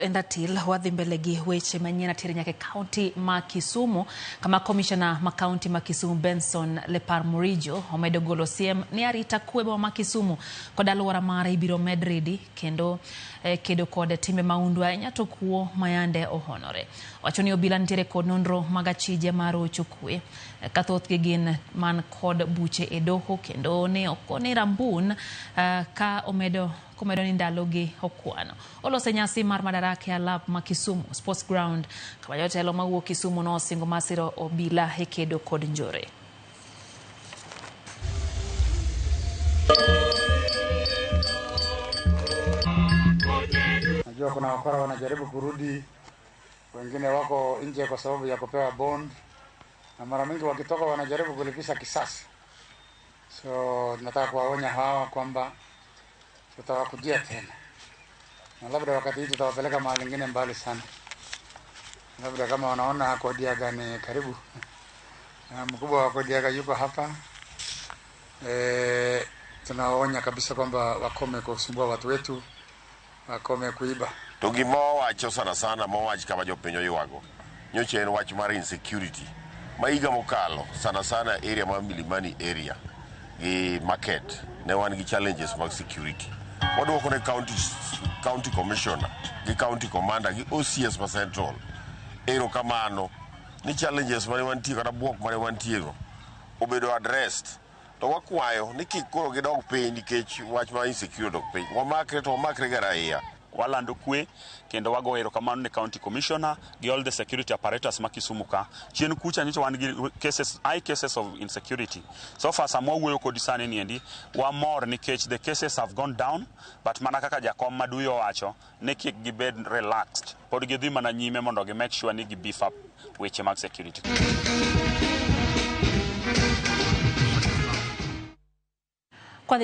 Endatil wadhi mbele gi weche manyien atere nyaka e kaunti ma Kisumu kama komishona ma kaunti ma Kisumu Benson Lepar Murijo omedo golo siem ni arita kwe boma ma Kisumu kod alwora mare ibiro med ridi kendo kedo kod timbe mahundu ahinya to kuo mayande ohonore. Wacho ni obila nitiere kod nonro mag achije mar rocho kwe ka thothgi gin man kod buche e doho kendo ne okone rambun ka omedo komedo ni ndalogi okwano. Olose nyasi mar Madaraka e alap ma Kisumu Sports Ground kama jotelo mawuok Kisumu nosingo mar siro obila e kedo kod njore. Najua kuna wakora wanajaribu kurudi, wengine wako nje kwa sababu ya kupewa bond, na mara mingi wakitoka wanajaribu kulipisha kisasi. So nataka kuwaonya hawa kwamba tutawakujia tena, na labda wakati hii tutawapeleka mahali ingine mbali sana, labda kama wanaona Kodiaga ni karibu. Na mkubwa wa Kodiaga yuko hapa. Tunawaonya kabisa kwamba wakome kusumbua watu wetu, wakome kuiba. To gima wawacho sana sana mowach kama jopiny oywago nyocha en wach mar insecurity ma higa mokalo sana sana area mar Milimani area gi market ne wan gi challenges mag security. Waduoko ne county commissioner gi county commander gi OCS ma Central erokamano ni challenges mane wantie kata buok mane wantiego obedo addressed. To wakwayo ni kik koro gidog piny nikech wach mar insecurity odok piny. Wamakre to wamakre ga raia. Walando kwe kendo wago erokamano ne county commissioner gi all the security apparatus ma Kisumu ka. Chien kucha nyocha wan gi cases, high cases of insecurity. So far sama wawuoyo kodi sani niendi, wamor nikech the cases have gone down, but mana kaka jakom maduyo owacho ni kik gibed relaxed. Pod gidhi mana nyime mondo gi make sure ni gi beef up weche mag security. Kwa